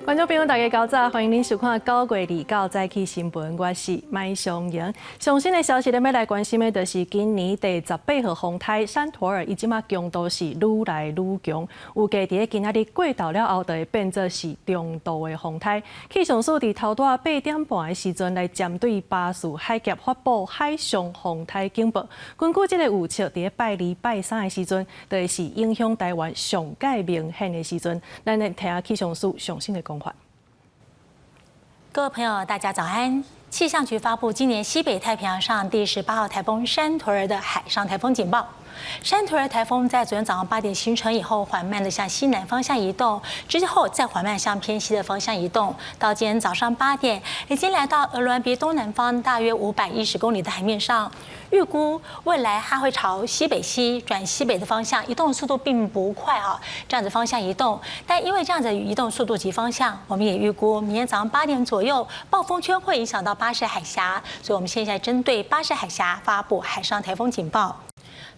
觀眾朋友，大家較早，歡迎您收看9月29早起新聞，我是麥松瑩。上新的消息，咱欲來關心的，就是今年第18號風颱珊陀爾，伊這馬強度是愈來愈強，預計佇今仔日過晝了後，就會變做是中度的風颱。氣象署佇頭拄仔8點半的時陣，來針對巴士海峽發布海上風颱警報。根據這个預測，佇拜二、拜三的時陣，就會是影響台灣上蓋明顯的時陣。咱來聽氣象署上新的講法。各位朋友，大家早安！氣象局發布今年西北太平洋上第18號颱風珊陀爾的海上颱風警報。珊陀爾颱風在昨天早上8點形成以後，緩慢的向西南方向移動，之後再緩慢向偏西的方向移動。到今天早上8點，已經來到鵝鑾鼻東南方大約510公里的海面上。預估未來它會朝西北西轉西北的方向移動，速度並不快啊，這樣子方向移動。但因為這樣子移動速度及方向，我們也預估明天早上八點左右，暴風圈會影響到巴士海峽，所以我們現在針對巴士海峽發布海上颱風警報。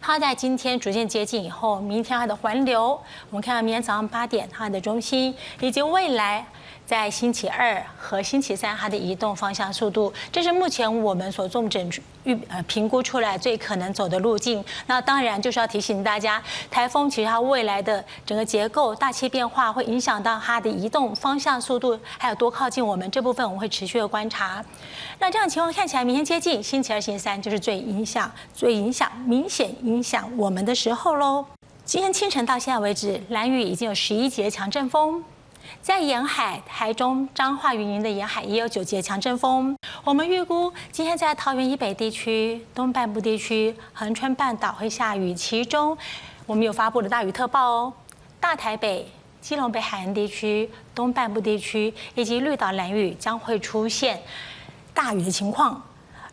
它在今天逐漸接近以後，明天它的環流，我們看到明天早上八點它的中心，以及未來在星期二和星期三它的移動方向速度，這是目前我們所綜整評估出來最可能走的路徑。那當然就是要提醒大家，颱風其實它未來的整個結構、大氣變化會影響到它的移動方向、速度，還有多靠近我們這部分，我們會持續的觀察。那這樣情況看起來，明天接近星期二、星期三就是最影響、最影響、明顯影響我們的時候嘍。今天清晨到現在為止，蘭嶼已經有11級強陣風。在沿海，台中、彰化、雲林的沿海也有9級強陣風。我們預估今天在桃園以北地區、東半部地區、恆春半島會下雨，其中我們有發布的大雨特報哦。大台北、基隆北海岸地區、東半部地區以及綠島蘭嶼將會出現大雨的情況。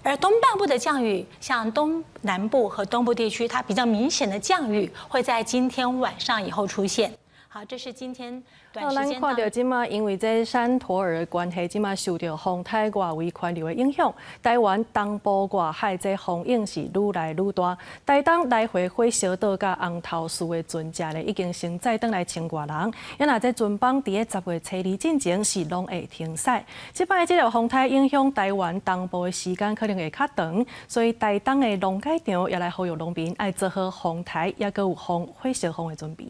而東半部的降雨，像東南部和東部地區，它比較明顯的降雨會在今天晚上以後出現。好，這是今天短時間。咱看到這馬因為這珊陀爾的關係，這馬受著風颱外圍環流的影響，台灣東部外海這風湧是愈來愈大。台東來回火燒島佮紅頭嶼的船隻咧，已經先載轉來千外人。啊若這船班佇咧10月初2進前是攏會停駛。這擺這个風颱影響台灣東部的時間可能會較長，所以台東的農改場也來呼籲農民愛做好防颱，抑閣有防火燒風的準備。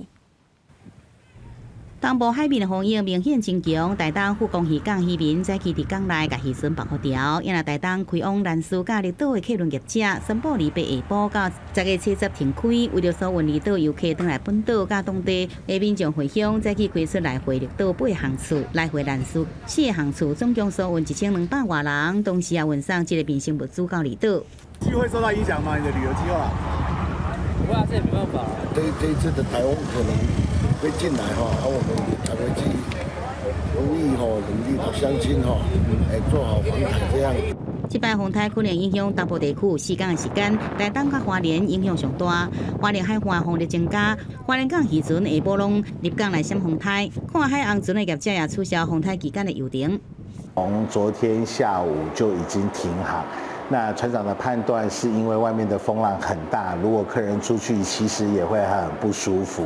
東部海面的風湧明顯增強，台東富岡漁港漁民早起佇港內共漁船縛好牢，啊若台東開往蘭嶼佮綠島的客運業者宣布禮拜下晡到10月初10停開，為著疏運離島遊客轉來本島佮當地的民眾回鄉，早起開出來回綠島八航次，來回蘭嶼四個航次，總共疏運1200外人，同時也運送這個民生物資到離島。會受到影響嗎？你的旅遊計劃？不會啊，這也沒辦法。這一次的颱風可能會進來哈，啊，我們才會去呼籲吼，努力的鄉親吼，做好防台這樣。這擺風颱可能影響東部地區4工的時間，台東佮花蓮影響上大，花蓮海岸風力增加，花蓮港漁船下晡攏入港來閃風颱，看海紅船的業者也取消風颱期間的遊程。從昨天下午就已經停航。那船長的判斷是因為外面的風浪很大，如果客人出去，其實也會很不舒服。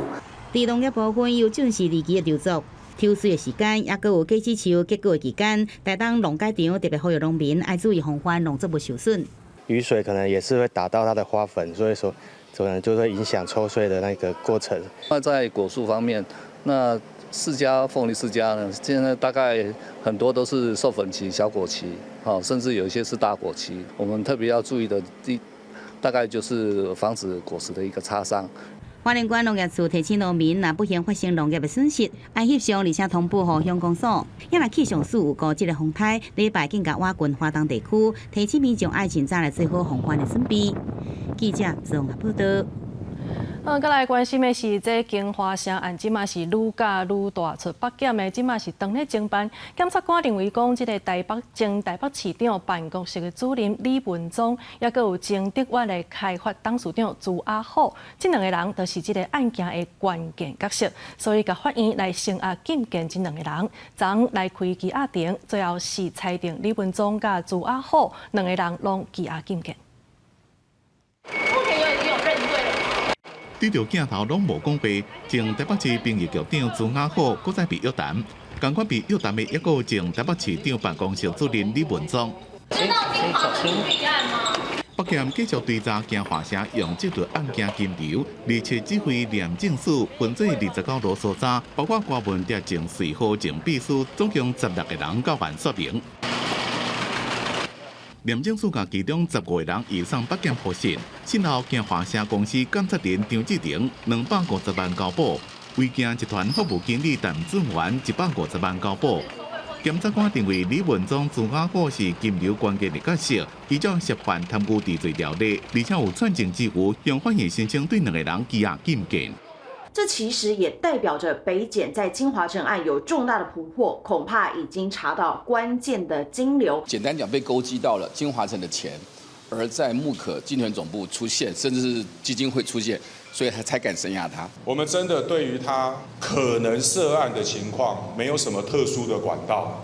佇農業部分有正式離期的籌作，抽穗的時間，抑閣有果子樹結果的期間，台東農改場特別呼籲農民愛注意防範農作物受損。雨水可能也是會打到它的花粉，所以說可能就會影響抽穗的那個過程。那在果樹方面，那釋迦鳳梨釋迦呢，現在大概很多都是授粉期、小果期，甚至有一些是大果期。我們特別要注意的，大概就是防止果實的一個擦傷。花蓮縣農業處提醒農民，若不幸發生農業的損失，愛翕相，而且通報予鄉公所。啊若氣象署預估這个風颱禮拜更加倚近花東地區，提醒民眾愛盡早來做好防範的準備。記者張報道。閣來關心的是，這京華城案，這馬是愈咬愈大，出北檢的，這馬是當咧偵辦。檢察官認為講，這个台北前台北市長辦公室的主任李文宗，抑閣有前德悅的開發董事長朱亞虎，這兩个人就是這个案件的關鍵角色，所以共法院來聲押禁見這兩个人，昨昏來開羈押庭，最後是裁定李文宗佮朱亞虎兩个人攏羈押禁見。對著鏡頭攏無講話，前台北市兵役局長朱亞虎閣再被約談，仝款被約談的抑閣有前台北市長辦公室主任李文宗。北檢繼續追查京華城用這類案件金流，27指揮廉政署分做29路搜查，包括郭文哲前稅務前秘書，總共16個人到案說明。廉政署共其中15個人移送北檢複訊，訊後京華城公司監察人張志廷250萬交保，維京集團服務經理陳俊元150萬交保。檢察官認為李文宗、朱亞虎是金流關鍵的角色，依照涉犯貪污治罪條例，而且有串證之虞，向法院申請對兩个人羈押禁見。這其實也代表着北檢在京華城案有重大的突破，恐怕已經查到關鍵的金流。簡單講，被勾稽到了京華城的錢，而在木可集團總部出現，甚至是基金會出現，所以他才敢聲押他。我們真的對於他可能涉案的情況，沒有什麼特殊的管道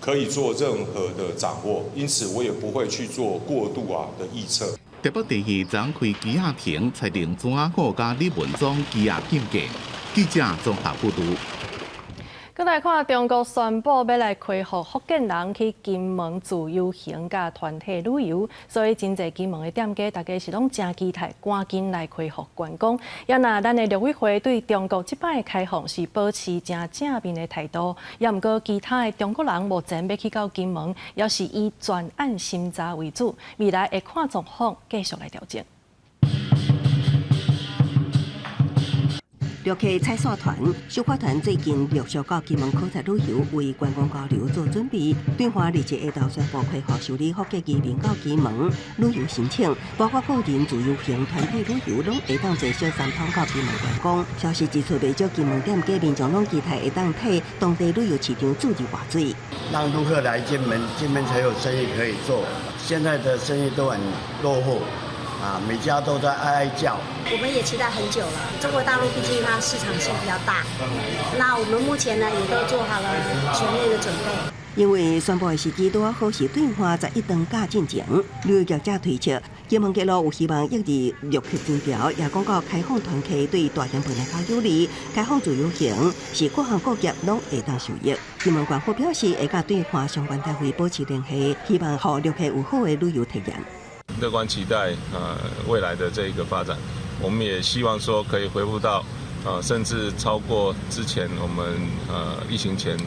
可以做任何的掌握，因此我也不會去做過度的臆測。台北地院昨開羈押庭，裁定朱亞虎佮李文宗羈押禁見。記者綜合報導。閣來看中國宣布欲來開放福建人去金門自由行佮團體旅遊，所以真濟金門的店家，大家是攏誠期待，趕緊來開放觀光。也若咱的陸委會對中國這擺的開放是保持誠正面的態度，也毋過其他的中國人目前欲去到金門，也是以專案審查為主，未來會看狀況繼續來調整。陸客踩線團、小花團最近陸續到金門考察旅遊，為觀光交流做準備。對岸27下晝宣布開放受理福建移民到金門旅遊申請，包括個人自由行、團體旅遊，攏會當坐小三通到金門觀光。消息指出，袂少金門店家民眾攏期待會當替當地旅遊市場注入活水，讓旅客來金門，金門才有生意可以做。現在的生意都很落後。啊，每家都在哀哀叫。我們也期待很久了。中國大陸畢竟它市場性比較大，那我們目前呢也都做好了全面的準備。因為宣布的時機拄好是對岸十一長假進前，旅遊業者推測，金門鐵路有希望抑制陸客人潮，也講到開放團客對大型本來較有利，開放自由行是各行各業攏會當受益。金門縣府表示會佮對岸相關單位保持聯繫，希望予陸客有好的旅遊體驗。樂觀期待，未來的這個發展，我們也希望說可以恢復到，甚至超過之前我們疫情前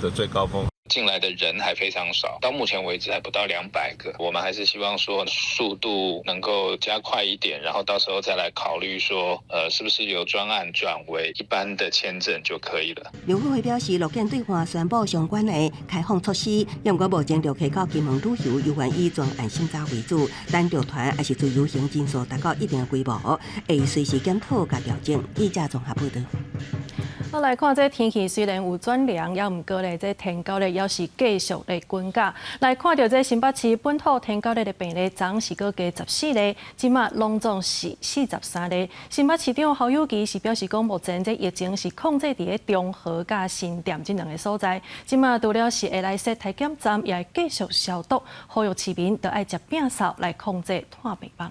的最高峰。進來的人還非常少，到目前為止還不到200個。我們還是希望說速度能夠加快一點，然後到時候再來考慮說，是不是由專案轉為一般的簽證就可以了。陸委會表示，樂見對岸宣布相關的開放措施，毋過目前陸客到金門旅遊，猶原以專案審查為主，等陸團抑是自由行人數達到一定的規模，會隨時檢討佮調整。記者綜合報導。我來看這天氣雖然有轉涼，也毋過咧，這天狗咧猶是繼續咧滾價。來看著這新北市本土天狗日的病例，昨是閣加14例，這馬攏總是43例。新北市長侯友宜是表示講，目前這疫情是控制佇咧中和佮新店這兩个所在。這馬除了是會來設體檢站，也會繼續消毒，呼籲市民著愛食摒掃來控制湠病房。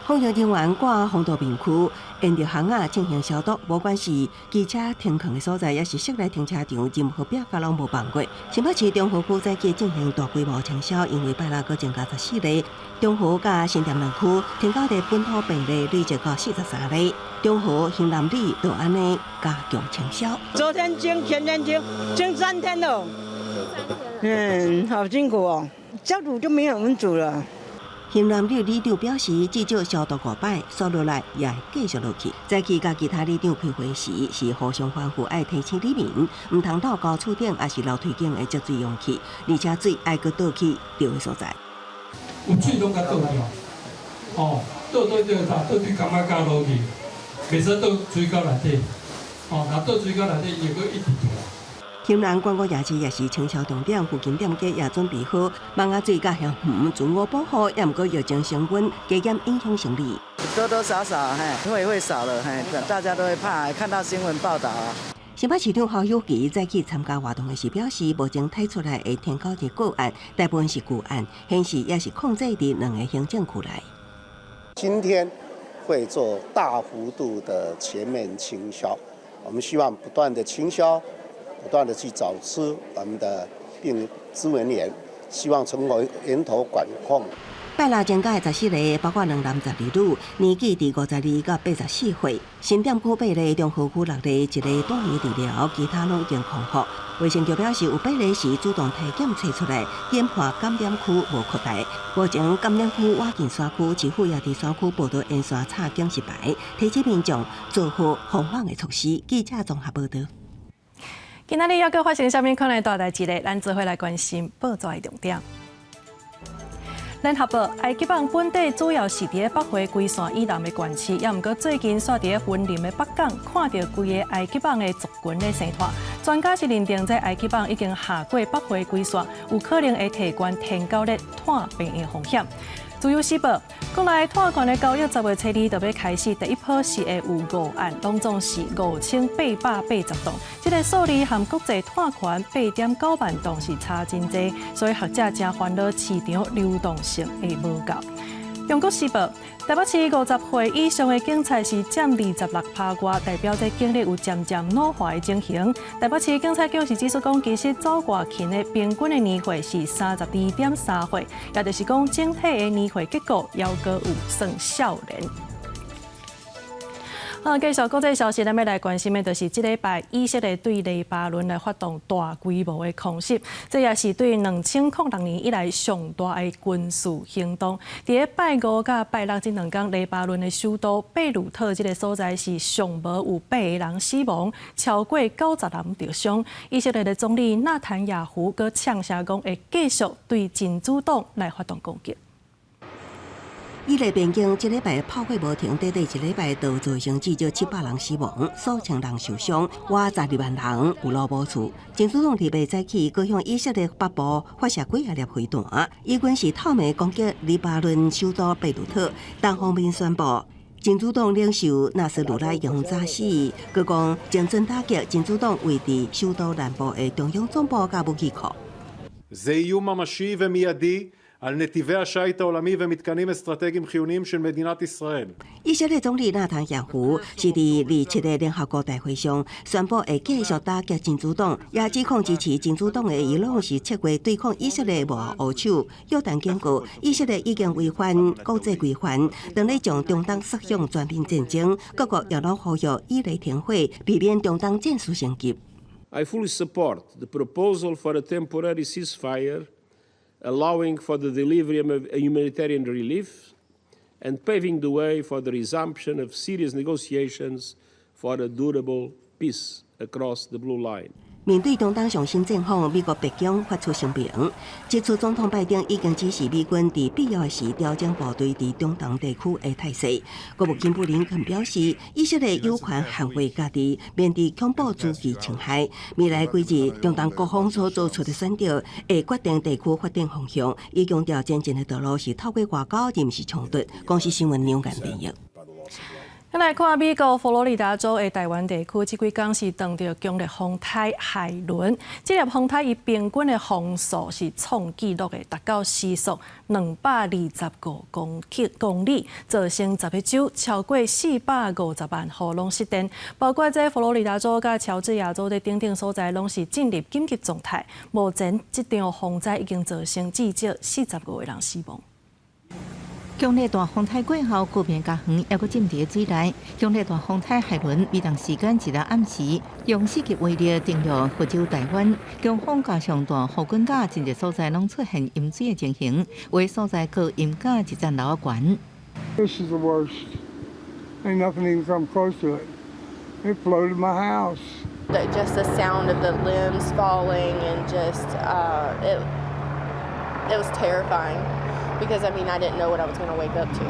防疫人員掛防毒面具，沿著巷仔進行消毒。不管是機車停囥的所在，抑是室內停車場，任何壁角攏無放過。新北市中和區早起進行大規模清消，因為拜六閣增加14例。中和佮新店兩區天狗日本土病例累計到43例。中和、興南里都按呢加強清消。昨天清，前天清，清3天了。嗯，好辛苦哦，消毒就沒有人煮了。興南里里長表示，至少消毒5擺，煞落來也會繼續落去。早起佮其他里長開會時，是互相吩咐愛提醒里民，毋通倒高厝頂，抑是樓梯頂的積水容器，而且水愛閣倒去著的所在。有水攏共倒掉，哦，倒倒這個倒對柑仔架落去，袂使倒水溝內底。哦，若倒水溝內底，伊會閣一直吐。興南觀光夜市也是清銷重點，附近店家也準備好蠓仔水佮香芋，自我保護，也毋過疫情升溫，加減影響生意。多多少少嘿，會少了嘿，大家都會怕，看到新聞報道啊。新北市長侯友宜早起參加活動的時表示，目前提出來的天狗日個案，大部分是舊案，顯示也是控制佇兩个行政區內。今天會做大幅度的全面清消，我們希望不斷的清消，不斷的去找出我們的病資源源，希望從源頭管控。拜六增加14个，包括兩男12女，年紀佇52到84歲。新店區八例，中和區六例，一个住院治療，其他攏已經康復。衛生局表示，有八个是主動體檢測出來，研判感染區無擴大。目前感染區倚近山區，市府也佇山區報道沿線插警示牌，提醒民眾做好防範的措施。記者綜合報道。今仔日猶閣發生啥物款的大代誌咧？咱做伙來關心報紙的重點。聯合報，埃及網本底主要是佇北回歸線以南的縣市，也毋過最近煞佇咧雲林的北港看著規个埃及蠓的族群咧生湠。專家是認定這埃及蠓已經下過北回歸線，有可能會提懸天狗熱傳病的風險。自由時報，國內碳權的交易10月初二就欲開始，第一波是會有五案，攏總是5880棟。這个數字和國際碳權8.9萬噸是差真濟，所以學者誠煩惱市場流動性會無夠。中國時報，台北市50歲以上的警察是佔26趴外，代表這警力有漸漸老化的情形。台北市警察局是指出講，其實走外勤的平均的年歲是32.3歲，也就是講整體的年歲結構猶閣有算少年。好，繼續國際消息，咱欲來關心的，就是這禮拜以色列對黎巴嫩來發動大規模的空襲，這也是對2006年以來上大的軍事行動。佇咧拜五佮拜六這兩工，黎巴嫩的首都貝魯特這个所在是上無有八个人死亡，超過90人著傷。以色列的總理納坦雅胡閣嗆聲講，會繼續對真主黨來發動攻擊。以黎邊境這禮拜炮火無停，短短一禮拜就造成至少700人死亡，數千人受傷，外12萬人有路無厝。真主黨禮拜早起，閣向以色列北部發射幾仔粒飛彈，以軍是透暝攻擊黎巴嫩首都貝魯特，單方面宣布，真主黨領袖納斯魯拉已經炸死，閣講精準打擊真主黨位佇首都南部的中央總部佮武器庫。 זה איום ממשי ומיידי על נתיבי השיט העולמי ומתקנים אסטרטגיים חיוניים של מדינת ישראל。以色列總理納坦雅胡是佇27个聯合國大會上宣布會繼續打擊真主黨，也指控支持真主黨的伊朗是策劃對抗以色列幕後烏手。約旦警告，以色列已經違反國際規範，當咧將中東推向全面戰爭，各國也攏呼籲以黎停火，避免中東戰事升級。 I fully support the proposal for a temporary ceasefire, allowing for the delivery of humanitarian relief and paving the way for the resumption of serious negotiations for a durable peace across the blue line. 面對中東上新戰況，美國白宮發出聲明，指出總統拜登已經指示美軍佇必要時調整部隊佇中東地區的態勢。國務卿布林肯表示，以色列有權捍衛家己，免佇恐怖主義侵害。未來幾日，中東各方所做出的選擇，會決定地區發展方向。伊強調，前進的道路是透過外交，而毋是衝突。公視新聞兩岸編譯。咱來看美國佛羅里達州的大灣地區，這幾工是當著強烈風颱海倫。這粒風颱伊平均的風速是創紀錄的，達到時速225公里，造成10个州超過450萬戶攏失電，包括這佛羅里達州佮喬治亞州的等等所在，攏是進入緊急狀態。目前這場風災已經造成至少45個人死亡。強烈大風颱過後，高屏家園猶閣浸佇水內。強烈大風颱海倫，美東時間一日暗時，用4級威力登陸佛州大灣。強風加上大雨滾甲，真濟所在攏出現淹水的情形，有的所在閣淹甲一層樓仔懸。 This is the worst. Ain't nothing even come close to it. It flooded my house. Just the sound of the limbs falling and just it was terrifying because, I mean, I didn't know what I was going to wake up to.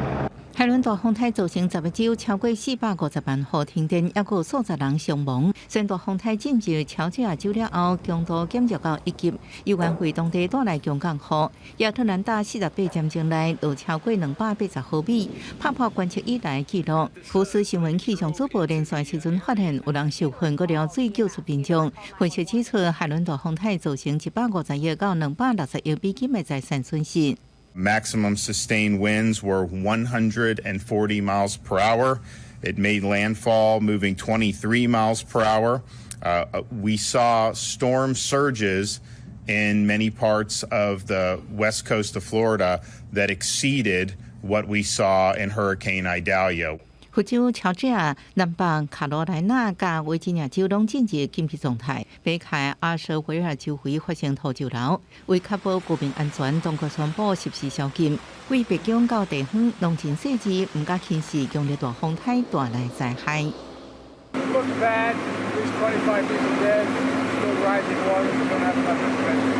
海倫大風颱造成十個州超過450萬戶停電，抑閣有數十人傷亡。雖然大風颱進入喬治亞州了後，強度減弱到一級，猶原為當地帶來強降雨。亞特蘭大48點鐘內落超過280毫米，拍破觀測以來紀錄。福斯新聞氣象組播連線時陣發現有人受困，閣撩水救出民眾。分析指出，海倫大風颱造成150億到260億美金的財產損失。 Maximum sustained winds were 140 miles per hour. It made landfall moving 23 miles per hour. We saw storm surges in many parts of the west coast of Florida that exceeded what we saw in Hurricane Idalia. 佛州、喬治亞、南北卡羅來納佮維吉尼亞州攏進入緊急狀態。北海阿舍維爾周圍發生土石流，為確保居民安全，當局宣布實施宵禁。對白宮到地方攏真細緻，毋敢輕視強烈大風颱帶來災害。 Looks bad. At least 25 people dead. Still rising waters. We don't have enough information.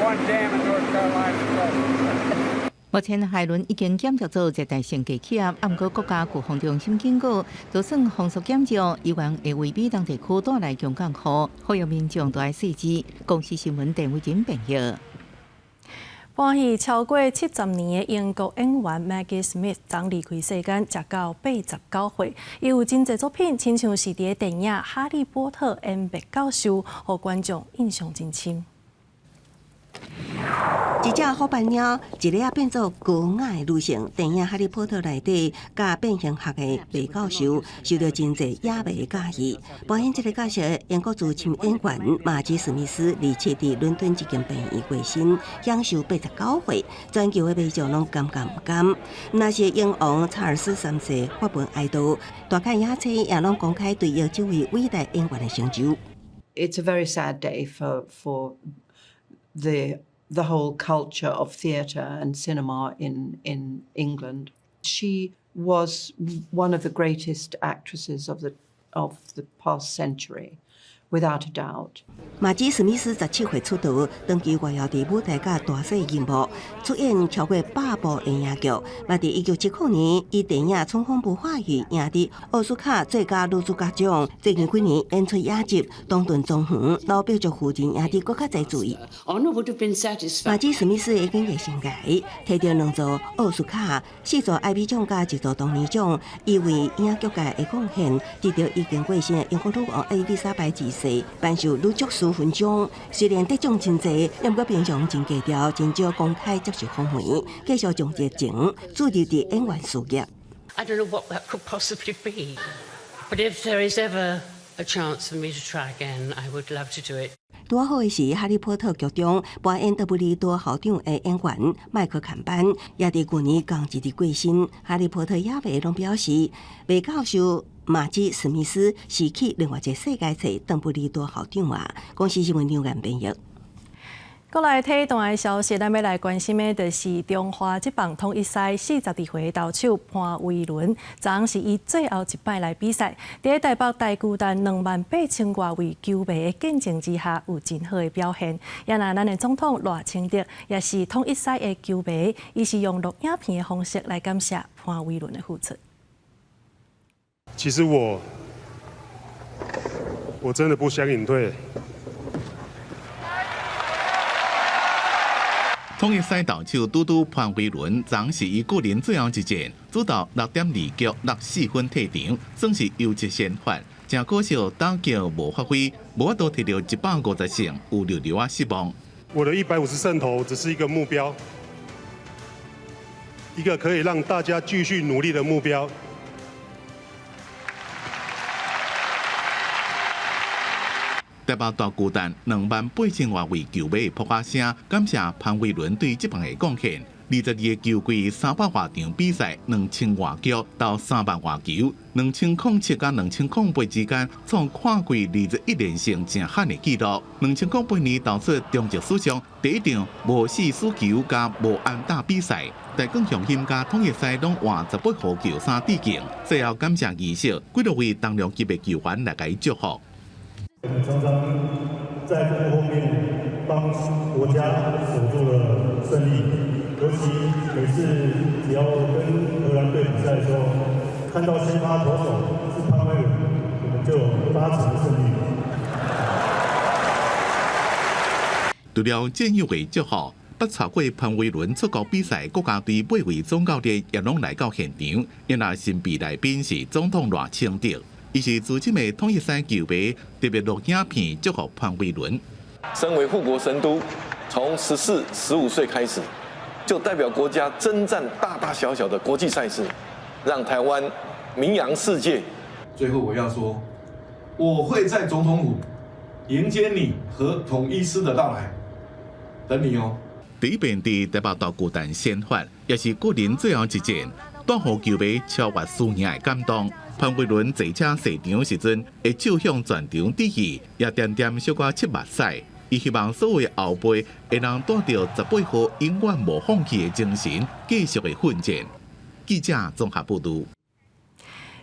One dam in North Carolina is 目前海倫已經減弱做熱帶性低氣壓，毋過國家颶風中心警告，就算風速減弱，依然會為美東地區帶來強降雨，呼籲民眾都愛細緻。公視新聞鄧偉珍編譯。搬戲超過70年的英國演員 Maggie Smith，昨離開世間，才到89歲。伊有真濟作品，親像是佇電影《哈利波特》演白教授，予觀眾印象真深。一隻虎斑貓，一下仔變做高雅的女性。電影《哈利波特》內底，佮變形俠的白教授，受到真濟影迷的佮意。扮演這个角色，英國資深演員瑪姬史密斯，27佇倫敦一間病院過身，享壽89歲。全球的民眾攏感覺毋甘。若是英王查爾斯三世發文哀悼，大看影星也攏公開追憶這位偉大演員的成就。 It's a very sad day for the whole culture of theatre and cinema in England. She was one of the greatest actresses of the past century, without a doubt. 瑪姬史密斯17歲出道，長期活躍佇舞台佮大細銀幕，出演超過100部電影劇。嘛，佇1970年，以電影《春風不化雨》贏得奧斯卡最佳女主角獎。最近幾年演出影集《東頓莊園》，老伯爵夫人贏得閣較濟注意。瑪姬史密斯的演藝生涯，提著兩座奧斯卡、四座艾美獎佮一座東尼獎，伊為影劇界的貢獻，得著已經過身的英國女王伊麗莎白二世頒授女爵士勳章。雖然得獎真濟，毋過平常真低調，真少公開接受訪問，繼續將熱情注入佇演員事業。 I don't know what that could possibly be, but if there is ever a chance for me to try again, I would love to do it. 拄好的是，《哈利波特》劇中扮演鄧布利多校長的演員麥克坎班，也佇舊年仝一日過身。《哈利波特》影迷攏表示，白教授瑪姬史密斯是去另外一個世界揣鄧布利多校長啊！公視新聞劉岩編譯。過來體壇的消息，咱欲來關心的，就是中華職棒統一賽42歲投手潘威倫，昨昏是以最後一擺來比賽。佇台北大巨蛋28,000外位球迷的見證之下，有真好的表現。也若咱的總統賴清德，也是統一賽的球迷，伊是用錄影片的方式來感謝潘威倫的付出。其實我真的不想隱退。統一賽投手拄拄潘威倫，昨是伊個人最後一戰，主投6.2局64分退場，算是優質先發。誠可惜打擊無發揮，無法度提著150勝，有溜溜仔失望。我的150勝投只是一個目標，一個可以讓大家繼續努力的目標。台北大巨蛋28,000外位球迷噗仔聲，感謝潘威倫對職棒的貢獻。22個球季300外場比賽，2000外局投3萬外球，2007佮2008之間創跨季21連勝誠罕的紀錄。2008年投出中職史上第一場無四死球佮無安打比賽，大港雄鷹佮統一獅攏換18號球衫致敬。最後感謝儀式，幾多位重量級的球員來共伊祝福。常常在這個後面幫國家守住了勝利。尤其每次只要跟荷蘭隊比賽的時候，看到先發投手是潘威倫，我們就有八成的勝率。除了戰友的祝賀，捌參過潘威倫出國比賽，國家隊八位總教練也攏來到現場。𪜶的神秘來賓是總統賴清德，伊是資深的統一獅球迷，特別錄影片祝福潘威倫。身為護國神都，從14、15歲開始，就代表國家征戰大大小小的國際賽事，讓台灣名揚世界。最後我要說，我會在總統府迎接你和統一獅的到來，等你哦。第一遍佇台北大巨蛋先發，也是個人最後一戰，帶予球迷超越輸贏的感動。潘威倫坐車下場時陣，會手向全場致意，也恬恬小可拭目屎。伊希望所有後輩會當帶著十八號永遠無放棄的精神，繼續的奮戰。記者綜合報導。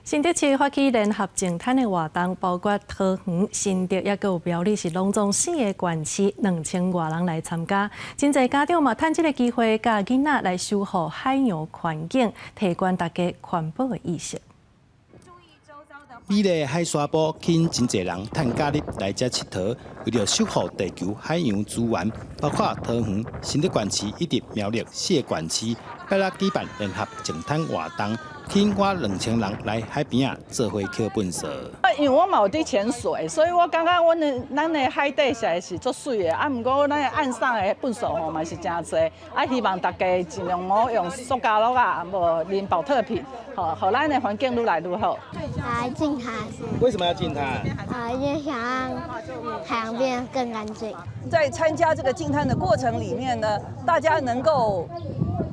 新竹市發起聯合淨灘的活動，包括桃園、新竹，抑閣有苗栗，是攏總四個縣市2000外人來參加。真濟家長嘛，趁這个機會，教囡仔來守護海洋環境，提懸大家環保的意識。美麗海沙埔吸引真濟人趁假日來遮𨑨迌，為著守護地球海洋資源，包括桃園、新竹縣市以及苗栗四个縣市，拜六舉辦聯合淨灘活動，吸引倚2000人來海邊仔做伙抾糞掃。因為我嘛有佇潛水，所以我感覺阮的咱的海底實在是足媠的，啊，毋過咱的岸上的糞掃吼嘛是誠濟，啊，希望大家盡量莫用塑膠袋仔，無啉寶特瓶，吼，予咱的環境愈來愈好。來淨灘。為什麼要淨灘？啊，因為想讓海洋變得更乾淨。在參加這個淨灘的過程裡面呢，大家能夠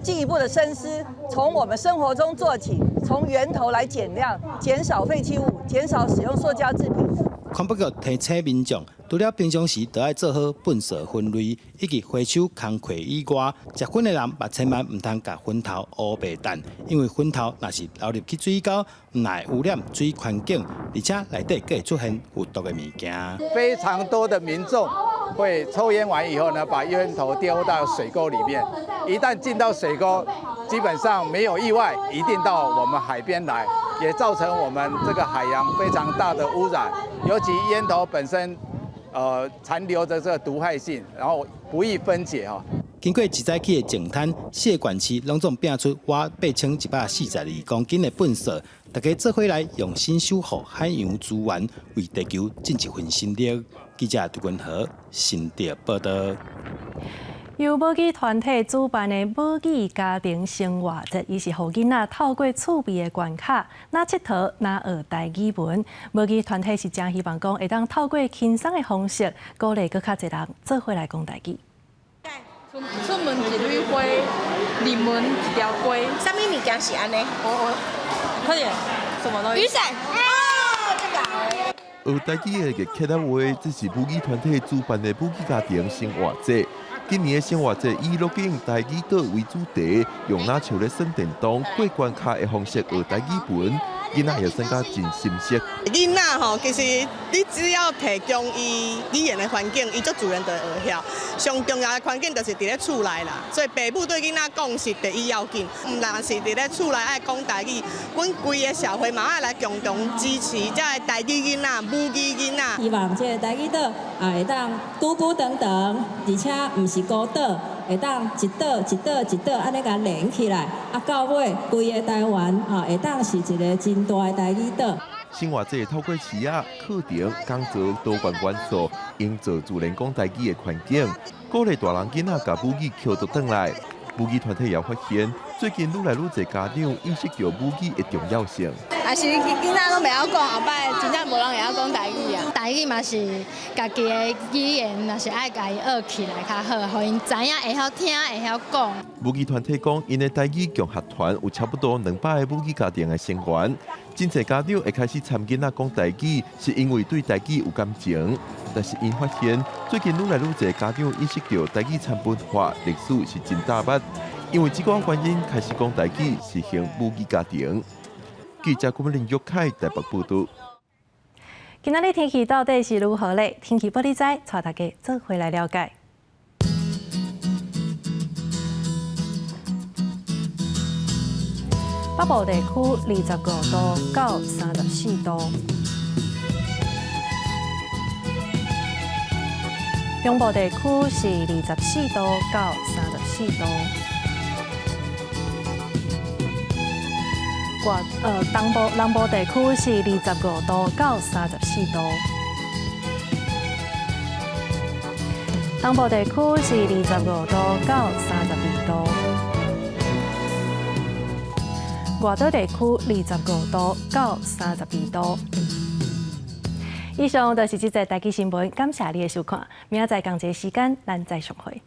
進一步的深思，從我們生活中做起，從源頭來減量、減少廢棄物、減少使用塑膠製品。環保局提醒民眾，除了平常時就愛做好糞掃分類以及回收工課以外，食薰的人嘛千萬毋通共薰頭烏白擲，因為薰頭若是流入去水溝，毋但會污染水環境，而且內底閣會出現有毒的物件。非常多的民眾會抽菸完以後呢，把菸頭丟到水溝裡面，一旦進到水溝，基本上沒有意外，一定到我們海邊來，也造成我們這個海洋非常大的污染。尤其菸頭本身，殘留著這個毒害性，然後不易分解哈。經過一早起的淨灘，四個縣市攏總拚出倚8142公斤的糞掃，大家做伙來用心守護海洋資源，為地球盡一份心力。記者杜君和新竹報導。由母語團體主辦的母語家庭生活節，伊是予囡仔透過趣味的關卡，若𨑨迌若學台語文。母語團體是誠希望講，會當透過輕鬆的方式，鼓勵閣較濟人做伙來講台語。出出門一蕊花，入門一條街。啥物物件是按呢？我快點，什麼東西？雨傘。哦，這個。學台語的熱客仔話，這是母語團體主辦的母語家庭生活節。今年的生活節以樂景台語島為主題，用若像咧耍電動過關卡的方式學台語文，囡仔也耍甲真心適。囡仔吼，其實你只要提供伊語言的環境，伊就自然就會學曉。上重要的環境就是佇咧厝內啦，所以爸母對囡仔講是第一要緊，毋但是佇咧厝內愛講台語，阮規个社會嘛愛來共同支持這个台語囡仔、母語囡仔。希望這个台語島啊會當久久長長，而且毋是孤島，會當一島一島一島按呢共連起來，啊到尾規个台灣啊會當是一个真大的台語島。生活節透過詞仔、課程、講座多元元素，營造自然講台語的環境，鼓勵大人囡仔共母語抾倒轉來。母語團體也發現，最近愈來愈濟家長意識著母語的重要性。啊是囡仔攏袂曉講，後擺真正無人會曉講台語啊。台語嘛是家己的語言，若是愛共伊學起來較好，予𪜶知影會曉聽，會曉講。母語團體講，𪜶的台語共學團有差不多200个母語家庭的成員。真濟家長會開始參囡仔講台語，是因為對台語有感情。但是𪜶發現，最近愈來愈濟家長意識著台語摻文化歷史是真大捌，因為這個原因開始講台語，實行母語家庭。記者郭林玉凱台北報導。今仔日天氣到底是如何咧？天氣報你知，帶大家做伙來了解。北部地區25度到34度。中部地區是24度到34度。外東部南部地區是25度到34度。東部地區是25度到32度。外島地區25度到32度。以上就是這節台語新聞，感謝你的收看。明仔載仝一个時間，咱再相會。